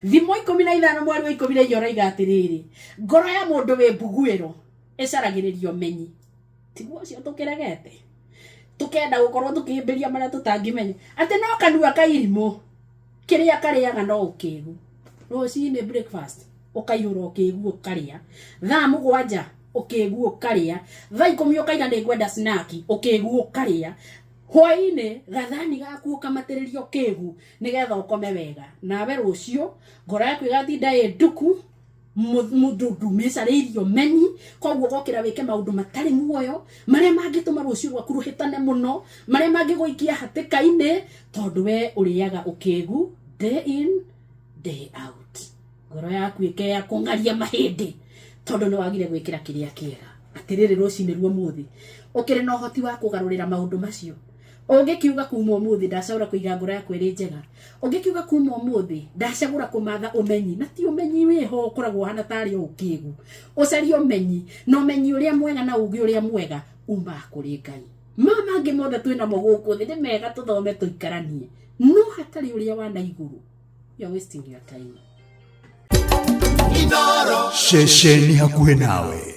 Thimo 15 mweri wa 14 ũroiga atĩrĩrĩ, ngoro ya mũndũ wĩ mbuguĩro ĩcaragĩrĩria ũmenyi. Tiguo ũcio tũkĩregete? Tũkenda gũkorwo tũkĩhĩmbĩria marĩa tũtangĩmenya. Atĩ no kanua ka irimũ, kĩrĩa karĩaga no ũkĩgu. Rũcinĩ breakfast, ũkaihũra ũkĩgu ũkarĩa. Thaa 7 ũkĩgu ũkarĩa. Thaa 10 ũkaiga nĩ ngwenda snack, ũkĩgu ũkarĩa. Hwaĩ-inĩ gathani gaku ũkamatĩrĩria ũkĩgu nĩgetha ũkome wega. Nawe rũciũ ngoro yaku ĩgatinda ĩ nduku, mũndũ ndumĩcarĩirie ũmenyi, koguo ũgokĩra wĩke maũndũ matarĩ muoyo, marĩa mangĩtũma rũciũ rwaku rũhĩtane mũno, marĩa mangĩgũikia hatĩka-inĩ, tondũ we ũrĩaga ũkĩgu day in day out. Ngoro yaku ĩkeya kũng'aria mahĩndĩ tondũ nĩ wagire gwĩkĩra kĩrĩa kĩega. Atĩrĩrĩ, rũcinĩ rwa ũmũthĩ ũkĩrĩ na ũhoti wa kũgarũrĩra maũndũ macio. Ũngĩkiuga kuma ũmũthĩ ndacagũra kũiga ngoro yakwa ĩrĩ njega, ũngĩkiuga kuma ũmũthĩ ndacagũra kũmatha ũmenyi, na ti ũmenyi wĩho ũkoragwo ũhana tarĩ o ũkĩgu, ũcarie ũmenyi, na ũmenyi ũrĩa mwega na ũgĩ ũrĩa mwega umaga kũrĩ Ngai. Ma mangĩ mothe twĩ namo gũkũ thĩ nĩ mega tũthome tũikaranie, no hatarĩ ũrĩa wa na igũrũ, you are wasting your time. Ceceni hakuhĩ nawe.